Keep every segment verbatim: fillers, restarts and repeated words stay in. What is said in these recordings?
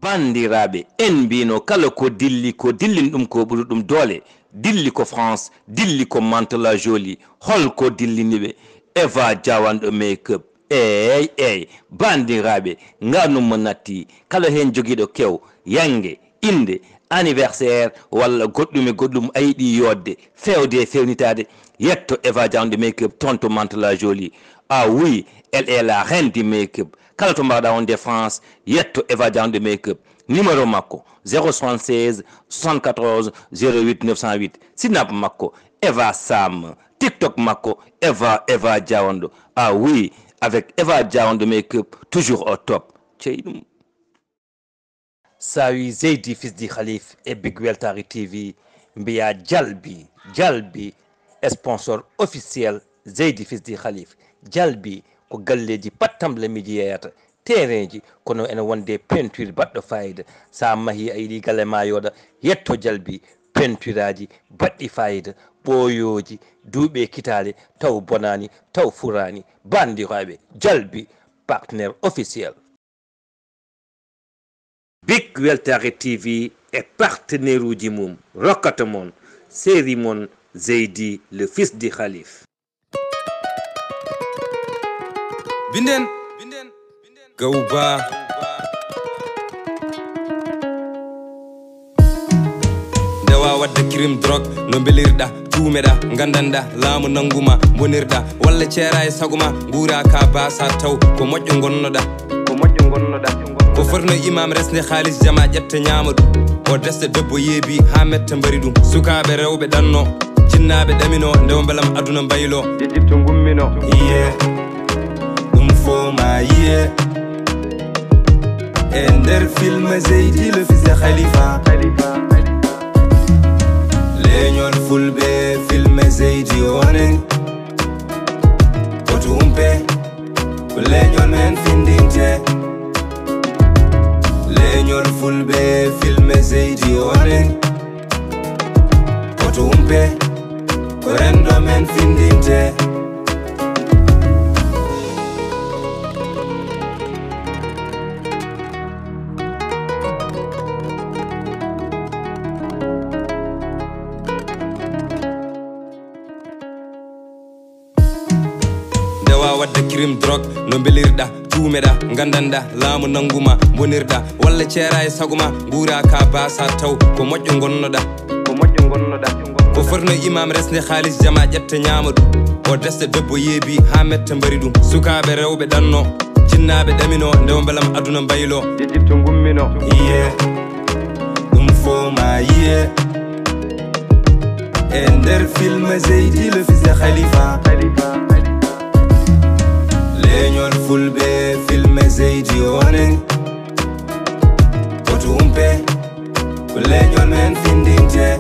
Banndiraaɓe, en mbino kala ko dilli, ko dillini ɗum ko ɓuri ɗum doole. Dilli ko France, dilli ko Mantes-la-Jolie. Hol ko dillini ɓe? Eva Diawanɗo Makeup. Eey, eey, banndiraaɓe, nganum mo natti. Kala heen jogiiɗo kew, yannge, innde, anniversaire, walla goɗɗum e goɗɗum a yiɗi yooɗde, feewde e feewnitaade, yetto Eva Diawanɗo Makeup toon to Mantes-la-Jolie. Ah oui, elle est la reine du make-up. Kala to mbaɗa wonde France, yetto Eva Diawanɗo Makeup. Numéro makko, zéro soixante-seize, soixante-quatorze, zéro huit, neuf cent huit. Sinap makko, Eva Sam. TikTok makko, Eva, Eva Diawanɗo. Ah oui, avec Eva Diawanɗo Makeup, toujours au top. Cey ɗum. Sa wi Zeydi Fils du Khalif e Big Weltare T V, mbiya Jalbi, Jalbi, sponsor officiel Zeydi Fils du Khalif. Jalbi ko galleeji pattamle miiji yeeyata, terrainji, kono ene wonde peinture baɗɗo fayida. Sa mahi a yiɗi galle ma yooɗa, yetto Jalbi, peinturaaji baɗɗi fayida, ɓooyooji, duuɓi e kitaale, taw bonaani, taw furaani. Banndiraaɓe, Jalbi, partenaire officiel. Big Weltare T V e partenaire uji mum rokkata mon série mon Zeydi le Fils du Khalif. Binden, Gawba. Ndewa wadde crime drogue no mbelirɗa, tuumeɗa, gandanɗa, laamu nanguma, bonirɗa, walla ceera e saguma, nguura ka basa taw, ko moƴƴo gonnoɗa. Ko moƴƴo gonnoɗa. Ko fotno imam resde haalis jama ƴetta ñaama ɗum. O desta debbo yeebi ha metta mbari ɗum. Sukaaɓe rewɓe ɗanno, jinnaaɓe ɗamino, ndewa mbelam aduna mbaylo. Ejipto gummino. Iye, ɗum fo ma iye. E nder film Zeydi le Fils de Khalifa. Leñol fulɓe film Zeydi onen. Koto umpe, ko leñol men findinte. Leñol fulɓe film Zeydi onen. Koto umpe, ko rendo men findinte. Ndewa wadde crime drogue no mbelirɗa, tuumeɗa, gandanɗa, laamu nanguma, bonirɗa, walla ceera e saguma, nguura ka basa taw, ko moƴƴo gonnoɗa. Ko moƴƴo gonnoɗa. Ko fotno imam resde haalis jama ƴetta ñaama ɗum. O desta debbo yeebi ha metta mbari ɗum. Sukaaɓe rewɓe ɗanno, jinnaaɓe ɗamino, ndewa mbelam aduna mbaylo. Ejipto gummino. Iye, ɗum fo ma iye. E nder film Zeydi le Fils de Khalifa. Leñol fulɓe film Zeydi onen. Koto umpe, ko leñol men findinte.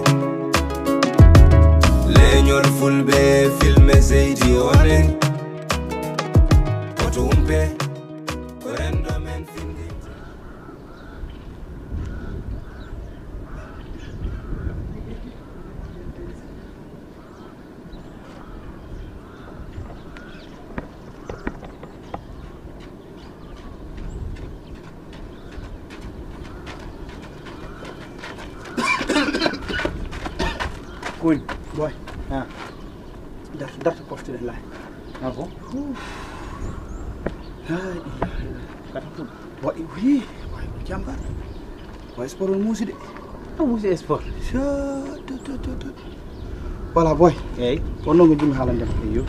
Leñol fulɓe film Zeydi onen. Koto umpe, ko rendo men findinte. Koni? Boy. Ah. Darto, darto poftuɗen laay. Ah bon? Laa ilaaha illa. Kata fuɗ. Boy, wi, boy, ko jambar. Boy, sport on muusi de. A muusi sport. Sa-, to, to, to, to. Voilà, boy. Eyyi. On noon ko jimi haalande ma. Eyyo.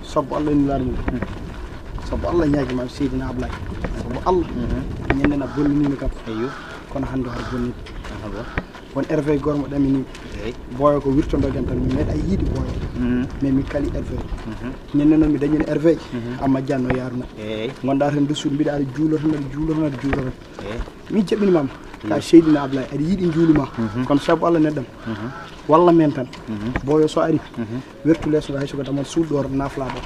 Sabu Allah en laari mum. Hmm. Sabu Allah ñaagi ma Seydina Ablaye. Sabu Allah. Mhm. Ñande na bonnini kam. Eyyo. Kono hannde har bonni. Aha, bon. Won Hervé Gormo ɗamini. Eyyi. Boyo ko wirtodogen tan, mi meeɗa yiide Boyo. Mhm. Mais mi kali Hervé. Mhm. Ñande noon mi dañino Hervé. Mhm. Amma janno yarno. Eyyi. Gonda tan ndu suudu mbiɗa aɗa juulo tan, aɗa juulo tan, aɗa juulo tan. Eyyi. Min jaɓɓinima ka Seydina Ablaye, aɗa yiɗi njuuluma. Mhm. Kono sabu Allah neɗɗam. Mhm. Walla men tan. Mhm. Boyo so ari. Mhm. Wertu leeso hay soko damal suuɗo ɗo nafla ɗo.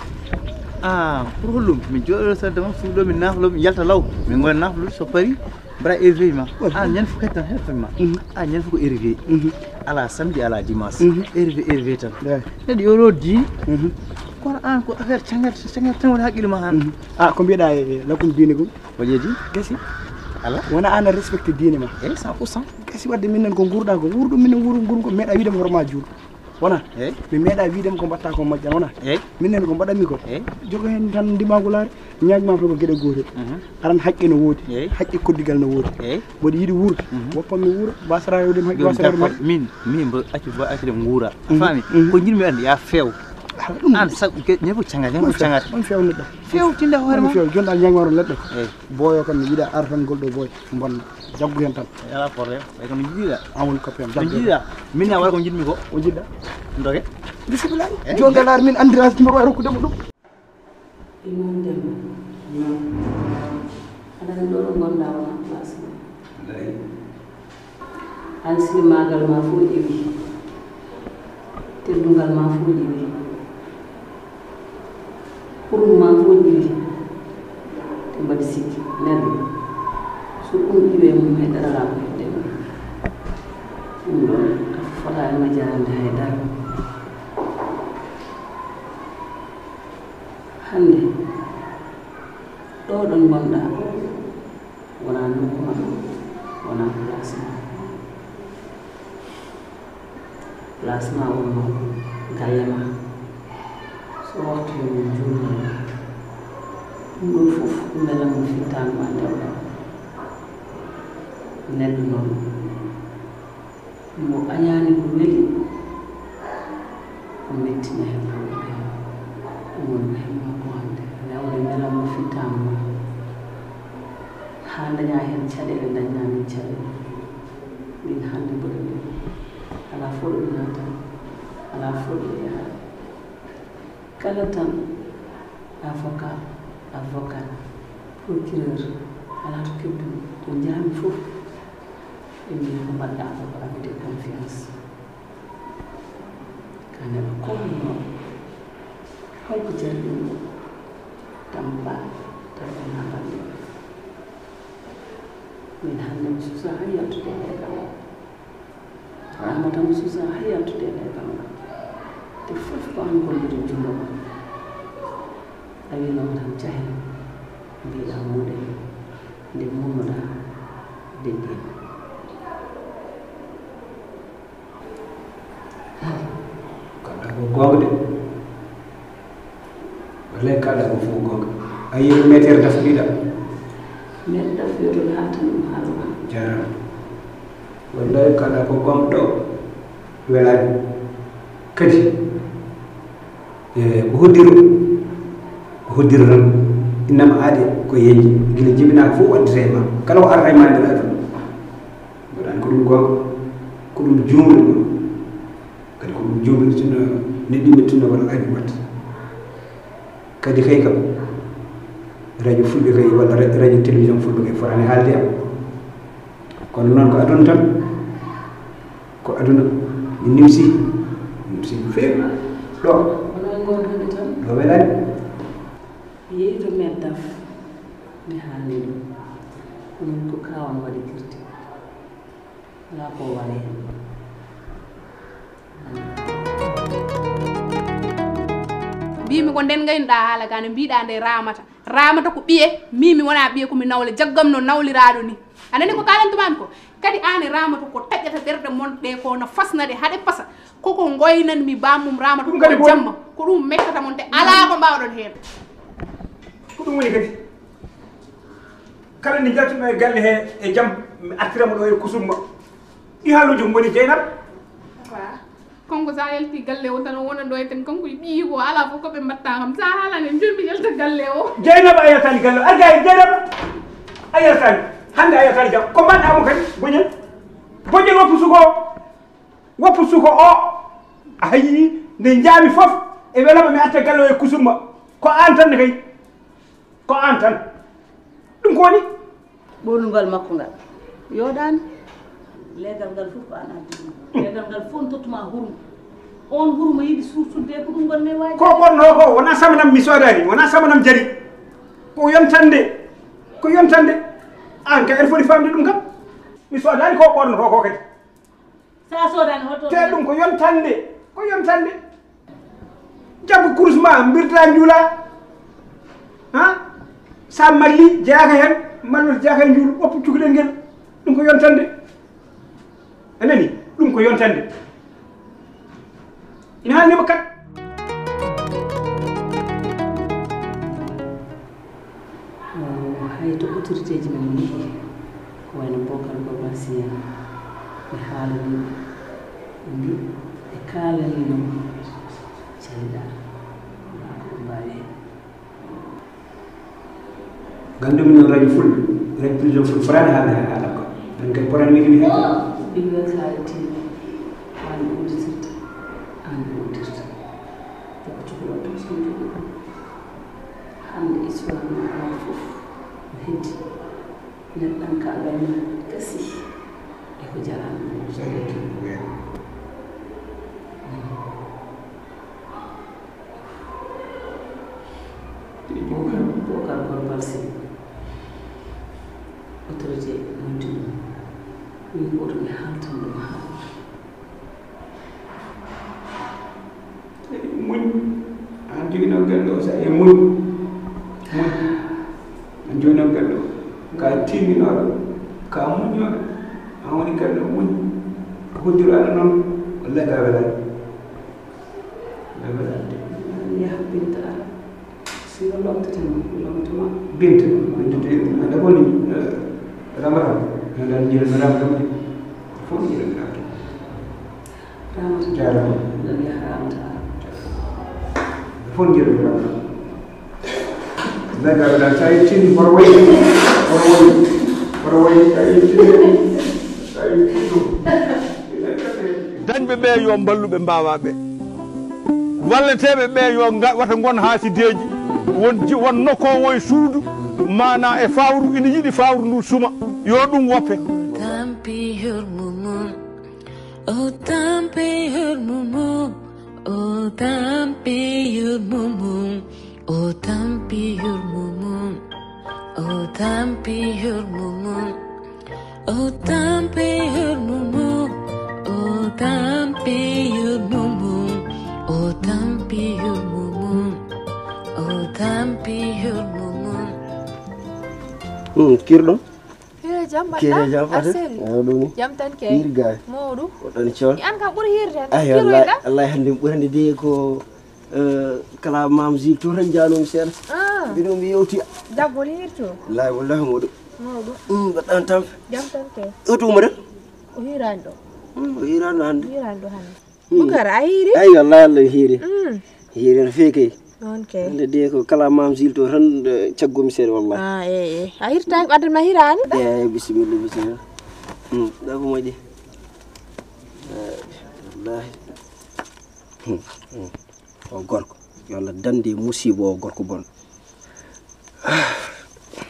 Ah, pour hollum? Min jooɗo so damal suuɗo min naflo, min yalta law. Min ngona naflo so pari, mbaɗa éveil ma. Wala. Ah, ñande fof kadi tan heɗotan ma. Mhm. Ah, ñande fof ko éveil. Mhm. Ala samedi, ala dimanche. Mhm. Éveil, éveil tan. Eyi. Neɗɗo yo roddi. Mhm. Kono an ko affaire cangal, cangal tan woni haqqille ma han. Mhm. Ah, ko mbiɗa e, e lakum dinikum? Waɗi e di? Gasi. Wona an a respecté diine ma. Eyi, cent pour cent. Gasi wadde minen ko nguurɗa ko, wuur ɗum minen wuur nguur ko, meeɗa wiide mi horma juul. Wona? Eyi. Mi meeɗa wiide mi ko mbaɗta ko moƴƴa, wona? Eyi. Minen ko mbaɗanmi ko. Eyi. Jogo heen tan ndimaagu laare, ñaaj ma ko geɗe gootel. Mhm. Aran haqqe no woodi. Eyi. Haqqe koddigal no woodi. Eyi. Mboɗo yiɗi wuur. Mhm. Woppan mi wuur, basara yewde mi haqqe, basara yewde mi haqqe. Min, min mbo accu, mbo accu de nguura. A faami? Mhm. Ko jiɗmi ande ya feew. Ah, ɗum. An sa, ke, ne ko cangata, ne ko cangata. On feew neɗɗo. Feew tinde hoore ma. Feew, jonɗa ñaag ma ron leɗɗo. Eyi. Boyo kam mi yiɗa artan golɗo boy. Mbonna. Jaggu heen tan. Ala problème. Ɓay kono jiiɗa. An woni copain am, jaggu heen. Jiiɗa. Min a waɗa ko jiɗmi ko. O jiɗɗa. Doge. Bismillah. Eyi. Jonde laar min anndira numéro wawi rokkude mo ɗum. Imam Demba. Imam. Aɗa anndi ɗo ɗo ngonɗa wona place ma. Lay. An silmagal ma fof iwi. Teddungal ma fof iwi. Hurum ma fof iwi. Te mbaɗi sikki neɗɗo so ɗum iwi e mum heɗɗata ko hedde ɗum. Ɗum ɗon a fota e majjande hay dara. Hannde ɗo ɗon ngonɗa wona nokku ma, wona place ma. Place ma wonno galle ma. So waxtu yoni juulno ɗum ɗo fof mbela mo fittaandu ma ndewɗa. Neɗɗo noon mo añaani ko weli ko mettina heen ko weli heen. Ɗum woni ko heen makko hannde rewde mbela mo fittaandu ma haa daña heen caɗeele dañna min caɗeele. Min hannde mboɗo ɗo alaa fof ɗo naata, alaa fof ɗo yaha. Kala tan avocat, avocat, procureur, alaa to keddumi to njahmi fof ɓe mbiya ko mbaɗɗa ko ko abus de confiance. Ka neɗɗo comme non holko jarɗi ɗum? Tamba tamba na bande. Min hannde mi susa hay yaltude e ɓe kam. Ramata mi susa hay yaltude e ɓe kam. Te fof ko an golliri junngo ma. A wiinoma tan cahen mbiɗa muuɗe nde munnoɗa deggi. Kaɗa ko goonga de. Wallay kaɗa ko fof goonga. A yii ko meeteer daf mbiɗa. Meeteer daf yoto laatan ɗum haalma. Jarama. Wallay kaɗa ko goonga ɗo. Welaani. Kadi. E ko hoddiro ko hoddiro tan. Innama aade ko yeñde gila jibinaaka fof waddete e ma kala ko arata e ma e nder aduna. Mbaɗani ko ɗum goonga ko ɗum juumri ma kadi ko ɗum juumri tinno neɗɗi mettinno walla aji watta. Kadi kay kam radio fulɓe kay walla radio télévision fulɓe kay fotani haalde am. Kono noon ko aduna tan. Ko aduna mi nimsi. Nimsi no feewi ɗo. Wona goonɗude tan. Ɗo welani. Yeeyi to meddaf mi haalni ɗum. Kono ko kawan waɗi kirti. Alaa ko waɗi heen. Mbimi ko nden ngaynoɗa haala ka ne mbiɗa nde ramata. Ramata ko ɓiye, mimi wona ɓiye komi nawle jaggam no nawliraɗo ni. A nani ko kalantumami ko? Kadi an e Ramata ko taƴata ɓerɗe mon ɗe ko no fasna ɗe haɗe pasa. Koko ngoynan mi bammum Ramata ko jamma. Ko ɗum mettata mon te ala ko mbawɗon heen. Ko ɗum woni kadi kala nde jaltuɗo e galle he e jam mi artiramo ɗo e kusumma. Ɗi haaluji ko mboni Jeynaba. Kanko sa yalti galle o tan o wona ɗo e ten kanko e ɓiyi ko ala fof koɓe mbatta kam sa haalani en joni mi yalta galle o. Jeynaba a yaltani galle o arga e Jeynaba a yaltani hande a yaltani jam ko mbaɗɗa mo kadi boñen boñen woppu suko o woppu suko o a hayi nde jaami foof e welama mi arta galle o e kusumma ko an tan ne kay ko an tan ɗum ko woni Ɓoolnungal makko ngal yooɗaani. Leegal ngal fof ko aan addi ɗum. Leegal ngal fof ne tottuma hurma. Oon hurma yiɗi suurtude e ko ɗum ngonmi waaji. Ko ɓornoo ko wonaa samanam mi soodaani, wonaa samanam jari. Ko yontande, ko yontande. Aan kay aɗa foti faamde ɗum kam. Mi soodaani ko ɓornotoo ko kadi. Sa sodani hoto. Te ɗum ko yontande, ko yontande. Jaggu kurus ma mbirta njuula. Ha? Sa malli jeyaaka heen, mallude jeyaaka e njuulu, ɓoppu cukalel ngel. Ɗum ko yontande. A nani? Ɗum ko yontande. Ina haalnima kat. Hay to autorité ji men ngoni, ko wayno Bokar Gorma Siya, ɓe haalani ɓe mbi ɓe kaalani no caliɗa. Wala ko ɓe mbawi hen. Gandumi noon radio fulɓe, radio prison fulɓe fotaani haalde heen haalal ko. Ɗum kadi potani wiide mi heen. Ɓiɓɓe kaalitiiɓe, aan ɓe udditirta, aan ɓe uddirta. Ko cukalel tan so jogi ɗum. Hannde histoire makko o fof no heddi. Neɗɗankaagal mum gasi e ko jaraani ɗum. Bokar Gorbal Sel, autorité noddi ɗum. Min ko ɗum e haaltan ɗum haala. Muñ. Aan joginoo galle o, so e muñ. Muñ. Aan joginoo galle o. Ka tiiminooɗo, ka muññooɗo. Aan woni galle o, muñ. Ko hoddiraɗo noon, wallahi ka welaani. Ka welaani de. Yaha Binta ara. Si o lomtete ma, o lomto ma. Binta, Binta de, aɗa woni, eh, Ramadan. Ramadan, jiiɗa mi Ramadan de. Fof jiiɗa mi Ramadan. Ramata. Jaaraama. Nan yaha Ramata ara. Fof jiiɗa mi Ramadan. Daga da ta yi tin barwai, barwai, barwai, ta yi tin, ta yi tin. Dañɓe ɓe yo mballu ɓe mbawa ɓe. Walleteɓe ɓe yo nga- wata ngon haasideji. Won ji- won nokkowo e suudu mana e fawru ina yiɗi fawru ndu suma. Yo ɗum woppe. Tampi hurmumum. Oh tampi hurmumum. Oh tampi hurmumum. Oh tampi hurmumum. Oh tampi hurmumum. Oh tampi hurmumum. Oh tampi hurmumum. Oh tampi hurmumum. Oh tampi hurmumum. Hmm, kirɗo. Hira jam mbaɗɗa. Kire jam fate. Aɗa ɗum ni. Jam tan kay. Hir gay. Mawɗum. Woɗɗani col. An kam ɓuri hirde. Ay wallahi, wallahi hande ɓurande de ko eh, kala mam zil to tan janomi seeɗa. Ah. Mbiɗo mi yewti. Daggol hirto. Wallahi wallahi mawɗo. Mawɗo. Ɗum mbaɗɗan tan. Jam tan kay. Oto umare. O hirani ɗo. O hirani ɗo hande. Hirani ɗo hande. Bukar a hiiri? Ay wallahi Allah hiiri. Hiiri no fewi kay. Noon kay. Nde de ko kala mam zil to tan caggomi seeɗa wallahi. Ah eh eh. A hirtaki ɓadde ma hirani? Eh bisimilla bisimilla. Ɗa ko moƴƴi. Wallahi. O gorko yo Allah dande musiba o gorko bon.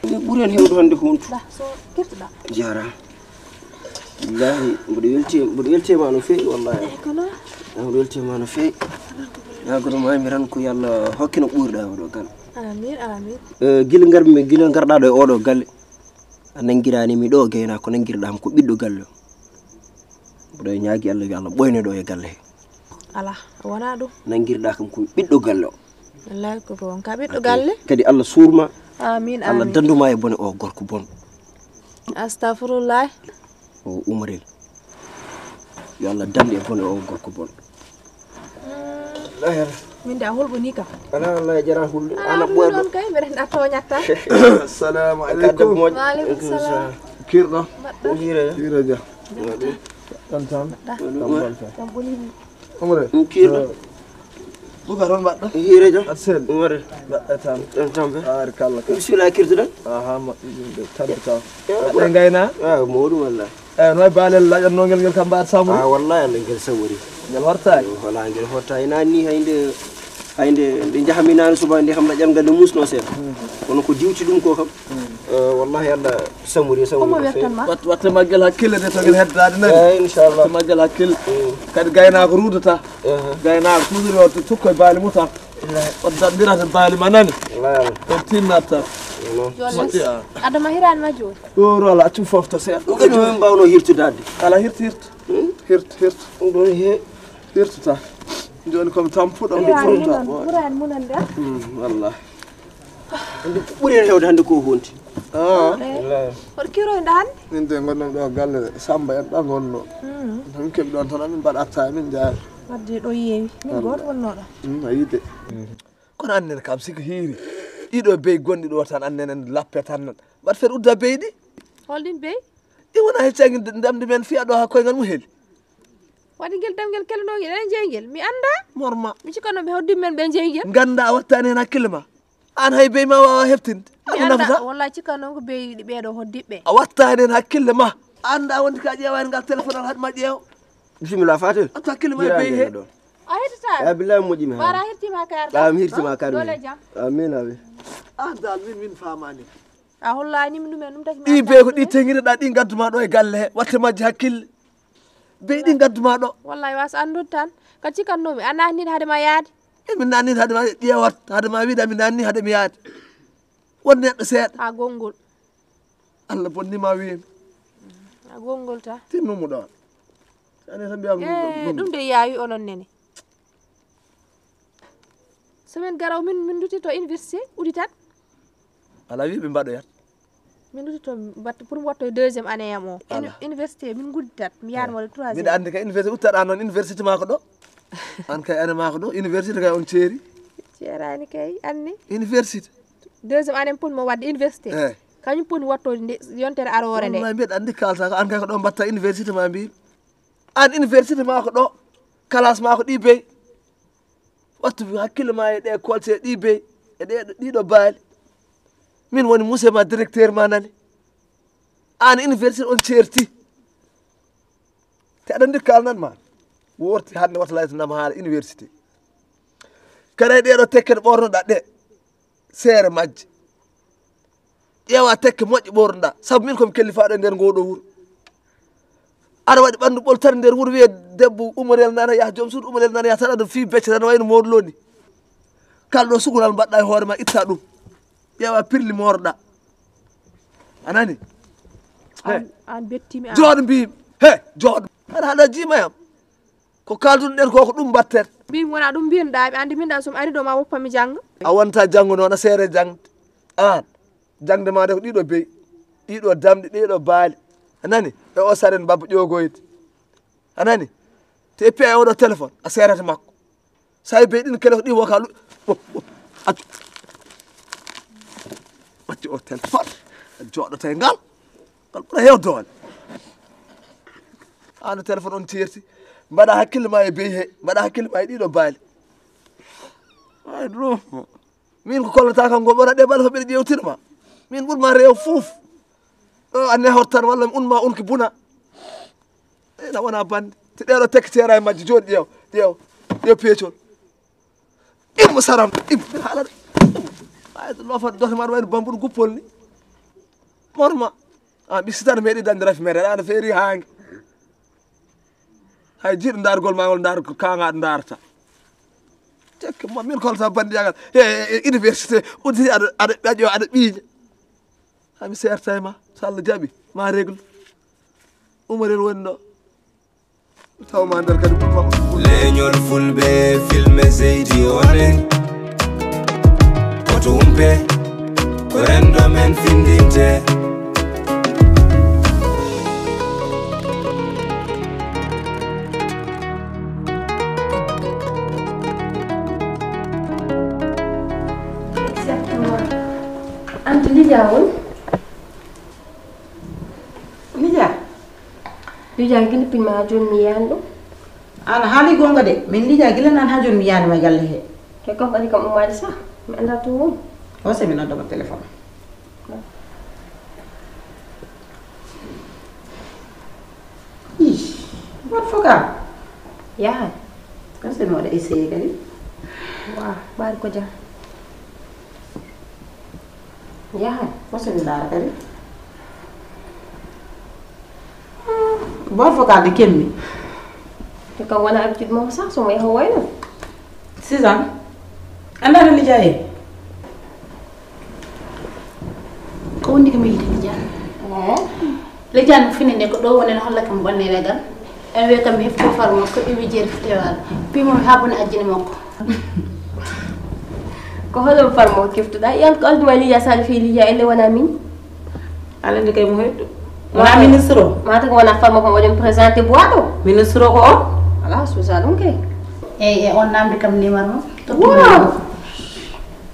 Min ɓuri hen hewde hande huntu. Jara. Billahi mboɗo welti mboɗo weltima no fewi wallahi. Mboɗo weltima no fewi. Yagoto mami tan ko yo Allah hokkino ɓurɗa oɗo gal. Amin amin. Gila garmi gila garɗa ɗo e oɗo galle. A nangirani mi ɗo gayna ko nangirɗam ko ɓiɗɗo galle. Mboɗo ñaagi Allah yo Allah ɓoyno ɗo e galle he. Ala wona ɗum. Nangirɗa kam ko ɓiɗɗo galle o. Wallahi ko ko on ka ɓiɗɗo galle. Kadi Allah surma. Amin amin. Allah danduma e bone o gorko bon. Astafurullah. O umarel. Yo Allah dande e bone o gorko bon. Min de a hulɓo ni kam. Ala Allah e jara hulɓe. Ana ɓoyɗo. Ɗon kay mbeɗa henda toñatta. Assalamu alaikum. Wa alaikum salam. Kirɗo. Hira. Hira ja. Tan tan. Tan boni. Umre. Kirɗo. Buka toon mbaɗɗo. Hira ja. Atsel. Umre. Mbaɗɗa tan. Tan tan be. Ar kala kala. Bismillah kirtuɗen. Aha mbaɗɗi ɗum de tabbita. Mbaɗɗa gayna. Ah mawɗum wallahi. Eyi no e baalel laƴatnoo ngel ngel kam mbaat samru. Ah wallahi Allah ngel samori. Ngel hortaaki. Wala ngel hortaaki nani ni haynde haynde nde njahami nani suba nde kam laƴal ngal nde musno seeɗa. Kono ko diwti ɗum ko kam. Eh, wallahi Allah samori samori. Komo wertan ma? Wat watte maggel hakkille de to ngel heddaade nani. Eh inchallah. Watte maggel hakkille. Kadi gaynaako ruudata. Gaynaako toujours o tokko e baali mum tan. On daɗndirata baali ma nani. Wallahi Allah. On tinnatta. Moƴƴi a. Adama hirani ma jooni. Ɗo ro ala accu fof to seeɗa. Ko kadi min mbawno hirtidade. Ala hirti hirti. Hirti hirti. Ɗum ɗon he hirtita. Joni komi tampuɗo mi furta. Ɓurani munan de. Wallah. Andi ko ɓuri hen hewde hannde ko honti? Hoto kiroyɗa hannde? Min de ngonɗon ɗo galle Samba en ɗa ngonno. Min keɓi ɗon tan amin mbaɗa atta amin jaari. Wadde ɗo yeewi min gooto wonnoɗo. A yiide. Kono annen kam siko hiiri ɗiɗo bey gonɗi ɗo tan annen en lappe tan nan mbaɗ fen udda beyɗi. Holɗin bey? Ɗi wona heccaki ndamdi men fiya ɗo ha koyngal mum heli. Waɗi ngel damgel kelanogi ɗen jeygel mi anda. Morma. Mi cikkanno ɓe hoddumi men ɓe jeygel. Ganda a wattani hen hakkille ma. An hay bey ma wawa heftinde. Ano nafata? Wallahi cikkanno ko bey ɓeɗo hoddiɓe. A wattani hen hakkille ma. Anda wonde ka ƴeewani ngal téléphone al haɗma ƴeew. Bisimilla Fatel. Anta hakkille ma e bey he. A hettata. Ya billahi moƴƴi mi. Bara hirtima kar. Ya mi hirtima kar. Dole jam. Amin amin. An dal min min famani. A hollani mi ɗumen ɗum taki. Ɗi bey ko ɗi teŋiri ɗa ɗi gadduma ɗo e galle he watte majji hakkille. Bey ɗi gadduma ɗo. Wallahi was andude tan. Ka cikkannomi a nanniɗo haade ma yaade. E mi nanniɗo haade ma ƴeewat haade ma wiide mi nanni haade mi yaade. Won neɗɗo seeɗa. Ha gongol. Allah bonnima wiimi. Ha gongol ta. Tinnumo ɗon. Sani tan mbiyam. E ɗum de yawi onon nene. Semaine garaw min min duti to université uditat. Ala wi ɓe mbaɗoyat. Min luttito batte pour mi watto e deuxième année am o. Université min gudditat mi yaarma waɗa troisième. Mbiɗa anndi kay université uttaɗa noon université ma ko ɗo. An kay année ma ko ɗo université kay on ceeri. Ceerani kay anni. Université. Deuxième année mi poti mo waɗde université. Eyi. Kañum poti watto nde yontere aroore nde. Wallay mbiɗa anndi kalta ko an kay ko ɗo mbatta université ma mbi. An université ma ko ɗo. Classe ma ko ɗi bey. Wattu hakkille ma e ɗe kolse ɗi bey e ɗe ɗiɗo baali. Min woni muse ma directeur ma nani. An université on ceerti. Te aɗa andi kalnan ma. Worti hande wata laytanam haala université. Kara e ɗeɗo tekke ɗe ɓornoɗa ɗe seere majje. Ƴeewa tekke moƴƴe ɓornoɗa sabu min komi kellifaɗo e nder ngoɗo wuuro. Aɗa waɗi ɓandu ɓoltata nder wuuro wiye debbo umarel nana yaha joom suudu umarel nana yaha tan aɗa fi becce tan wayno modulo ni. Kala ɗo sukunal mbaɗɗa e hoore ma itta ɗum. Ƴeewa pirli moroɗa. A nani? An bettimi an. Jooɗo mbimi. He jooɗo. Aɗa haɗa jiima yam. Ko kaldunoɗen ko ko ɗum mbatten. Mbimi wona ɗum mbinoɗa mi andi min ɗa somi ari ɗo ma woppa mi jannga. A wonta janngo noon a seere jangde. An jangde ma de ko ɗiɗo beyi ɗiɗo damɗi ɗiɗo baali. A nani? E o saren babba ƴogoyde. A nani? Te eppi ay oɗo téléphone a seerata makko. Sa yi beyi ɗin kele ko ɗi woka lu. Accu. Accu o téléphone. Joɗote ngal. Ngal ɓura hew doole. Ano téléphone on ceerti. Mbaɗa hakkille ma e beyi he. Mbaɗa hakkille ma e ɗiɗo baali. Ay ɗum. Min ko kollata kam ngo ɓora ɗe ɓaɗa ko ɓeɗe ƴewtirma. Min ɓurma rew fuuf. Ɗo anne hortan walla mi unma unki buna. Ena wona bande. Te ɗeɗo tekki seera e majji joni ƴeew ƴeew ƴeew peecol. Immo saram immo mbiɗa haala de. Ay lofa dote ma ɗo wayno bambuɗo guppol ni. Morma. A ɓiskitano meeɗi dañde rafi mere aɗa feeri haange. Hay jiiɗo ndargol ma ngol ndar ko kaŋaɗo ndarata. Tekke ma min kolta bandiyagal e université uditi aɗa aɗa ɓaƴo aɗa ɓiiña. Hami serta e ma so Allah jaɓi ma régle. Umarel woni ɗo. Tawma nder kadi ɓurma. Leñol fulɓe filme seydi onen. Koto umpe ko rendo men findinte. Anti Lija won? Lija. Lija gila pin ma joni mi yan ɗum. An haali gonga de min lija gila nan ha joni mi yani ma galle he. Ke kom ɓaɗi kam ummaade sa mi anda to woni. O se mi noddama téléphone. Ih, wat foka. Yaha. Kan se mi waɗa essayé kadi. Wa ɓaari ko jam. Yaha. Ko se mi ndaara kadi. Boîte vocale de kemmi. Te kam wona habitude mom sax somo yaha wayno. Suzanne. Anda no lijaye. Ko wondi kam yidi lijan. Lijan fini ne ko do wonen holla kam bonne legal. En we kam hefti far mo ko iwi jer fitewal. Pimo habuna ajini moko. Ko hoɗum farmo keftuɗaa? Yan ko alɗum e Liya Sall fii Liya elle wona min? Alande kay mo heddo. Wona ministre o. Mata ko wona farmo ko waɗen présenté boîte o. Ministre o ko on? Ala suusa ɗum kay. Eyyi, e on namdi kam numéro o. Wow.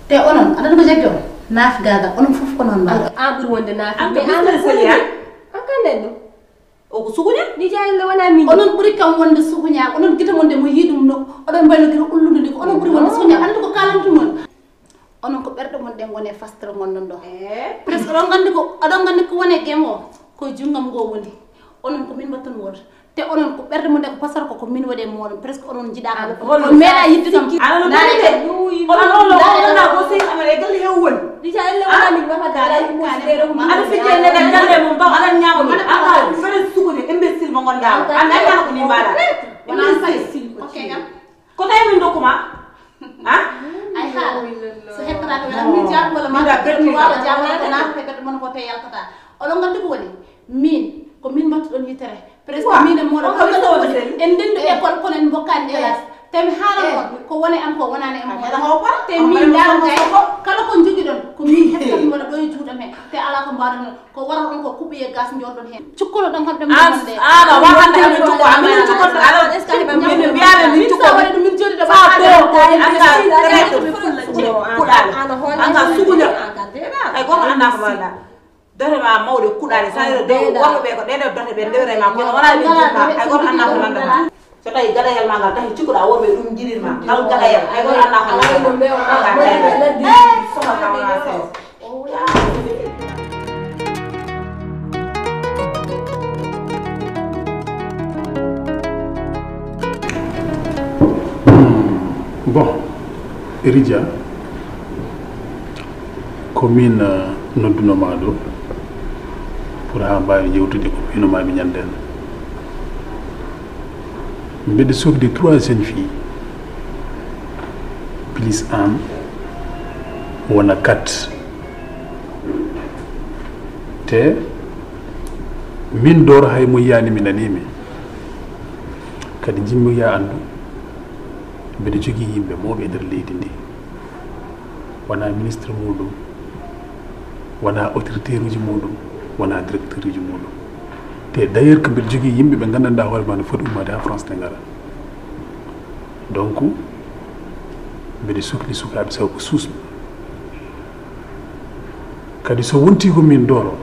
Te onon, aɗa ko jaggi on? Naaf gaga, onon fof ko noon mbaɗa. An ɓuri wonde naaf. An ko business woni an? An kan neɗɗo. O ko sukuña? Ni jaallo wona min. Onon ɓuri kam wonde sukuña, onon gite mon de mo yiɗum no. Oɗon mbayno giro ulludu ndi ko onon ɓuri wonde sukuña. Andi ko kalantu mon. Onon ko ɓerɗe mon ɗen woni e fastere ngonɗon ɗo. Eh. Presque oɗon nganndi ko, oɗon nganndi ko woni e game o, ko e junngam ngo woni. Onon ko min mbaɗton wooto. Te onon ko ɓerɗe mon ɗe ko pasar ko, ko min waɗi e mooɗon. Presque onon njiɗaa kam. Onon meeɗa yidde kam. Ana no boni de. Onon on lo on na ko sey amare galle hew woni. Dija elle wala min wafa dala yi mo sere mo. Ana fijje ne da galle mo ba ana nyaamo ni. Ana fere sukude imbécile mo ngonda. Ana ay ko ni mbaɗa. Wala imbécile. Ok kam. Ko tawi min dokkuma? Ha? Ay haala. So hettata ko wela min jaabugol ma. Min da berni wala jaabugol ko na ko ɓerɗe mon ko te yaltata. Oɗon nganndi ko woni? Min ko min mbattuɗon yitere. Presque min e moɗon ko woni? En ndendu école kono en mbokkaani classe. Te mi haala on ko woni am ko wonaani am. Te min ndaaro kay kala ko njogiɗon ko min hettan wala ɗo e juuɗe men. Te ala ko mbaɗon. Ko waral on ko kuɓɓi e gas njorɗon heen. Cukkono ɗon kam ɗum wonde. Ana wa hande amin cukko amin cukko ala min biyaɓe min cukko. Wala ɗum min jodi ɗo ba ko anga traite. Kuɗaɗe anga suguña. Ay goto anda ko wala. Dore ma mawɗe kuɗaɗe sa yo de worɓe ɓe ko ɗeɗo dore ɓe ndewre ma kono wala min jumma ay goto anda ko nanda. So tawi gadayel ma ngal tawi cikkuɗa worɓe ɗum jiɗirma ngal gadayel hay goto annaa ko ngal. Bon, Ridja, ko min uh, nodduno ma ɗo pour ha mbawi yewtude ko mbino mami ñanden. Mbeɗa sokde trois jeunes filles plus an wona quatre. Te min dor hay mo yiyani mi nanimi. Kadi jimmi ya andu mbeɗa jogii yimɓe mawɓe e nder leydi ndi. Wona ministre muɗum, wona autorité uji muɗum, wona directeur uji muɗum. Te d'ailleurs ko mbeɗa jogii yimɓe ɓe nganndanɗaa hoore ma no foti ummaade haa France ne ngara. Donc mbeɗa sukli sukaaɓe sabu ko suusɓe. Kadi so wontii ko min dooro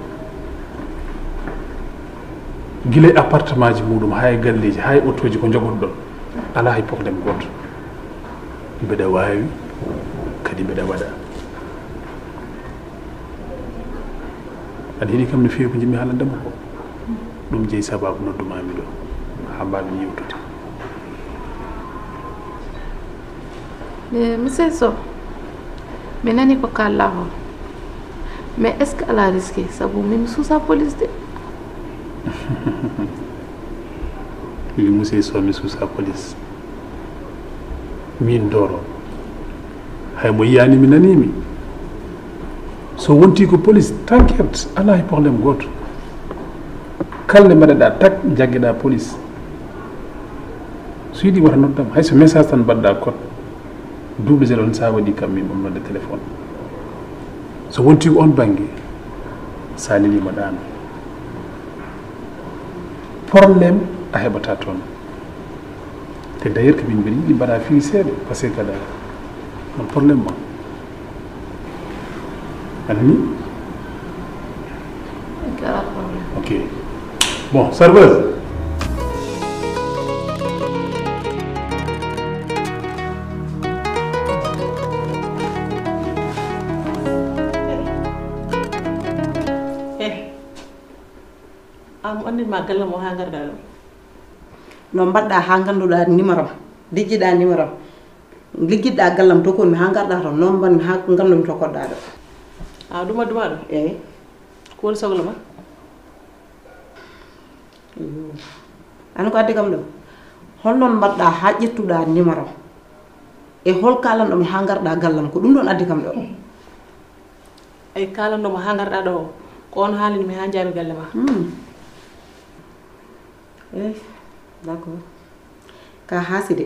gila e appartement ji muɗum haa e galleeji haa e otooji ko njogotoɗon, alaa hay problème gooto. Mbeɗa waawi kadi mbeɗa waɗa. Aɗa yiɗi kam no feewi ko njiɗmi haalande ma ko. Ɗum jeyi sababu noddumami ɗo haa mbawen yewtude. Monsieur Sow, mi nani ko kalla ko, mais est ce que ala risque sabu min suusa police de? Wi monsieur Sow mi suusa police. Min doro hay mo yiyani mi nanimi. So wonti ko police, t'inquiète, ala e problème goto. Kala nde mbaɗaɗa tak jaggeɗa police. So yiɗi wata noddam, hayso message tan mbaɗɗa code double zéro on sa waɗi kam min ɗum nodde téléphone. So wonti ko on bangge, sa lelima ɗano. Problème a heɓata toon. Te d'ailleurs ko min mbiɗa yiɗi mbaɗa fii seeɗa parce que kada on problème ma anani. Ok. Bon, serveuse. Am anndin ma galle mo haa ngarɗa ɗo. No mbaɗɗa haa ngannduɗaa numéro am, liggiɗaa numéro am, liggiɗɗaa gallam to kon mi haa ngarɗaa toon, noon mbanmi haa nganndu mi to koɗɗaa ɗo. A duma duma ɗo? Eeyi. Ko woni sohla ma? An ko addi kam ɗo? Hol noon mbaɗɗaa haa ƴettuɗaa numéro am? E hol kaalanɗo mi haa ngarɗaa gallam? Ko ɗum ɗoon addi kam ɗo. Ay kaalanɗo mo haa ngarɗaa ɗo o, ko on haalini mi haa njaami galle ma. Hmm. Eh, d'accord. Ka haasi de.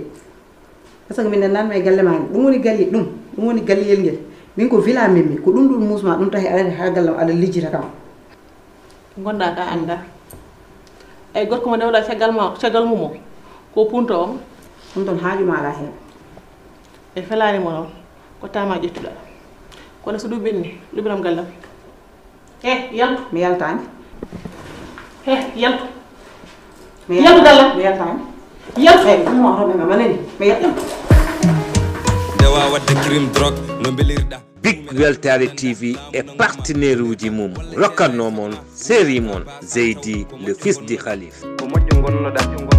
Parce que min nananma e galle ma ɗum woni galli ɗum. Ɗum woni galliyel ngel. Min ko villa min mi. Ko ɗum ɗum muusma, ɗum tahi aɗa, ha gallam aɗa lijjita kam. Gonda ka anda. Ay gorko mo ndewɗa caggal ma, caggal mum o. Ko punto on. Ɗum ɗon haaju ma ala heen. E felani mo noon. Ko tama ƴettuɗa. Kono so ɗum ɓenni, ɗum ɓiram gallam. Eh, yaltu. Mi yaltaani. Eh, yaltu. Mi yaltu, yaltu, Dalla. Mi yaltaani. Yaltu. Eh, ɗum mo hoto ɓe manani. Mi yaltu. Ndewa wadde crime drogue no mbelirɗa. Big Weltare T V e partenaire uji mum rokkatno mon série mon Zeydi le fils du Khalif.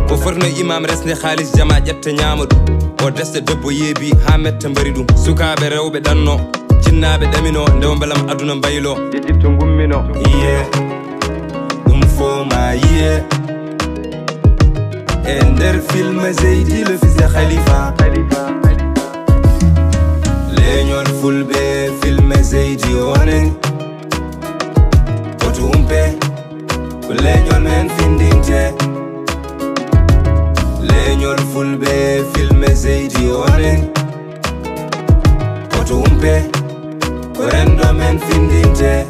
Ko forno imam resnde haalis jama ƴetta ñaama ɗum. O desta debbo yeebi ha metta mbari ɗum. Sukaaɓe rewɓe ɗanno, jinnaaɓe ɗamino, ndewa mbelam aduna mbaylo. Ejipto ngummino. Iye, ɗum fo ma yiye. E nder film Zeydi le fils de Khalifa. Leñol fulɓe film Zeydi onen. Koto umpe, ko leñol men findinte. Leñol fulɓe film Zeydi onen. Koto umpe, ko rendo men findinte.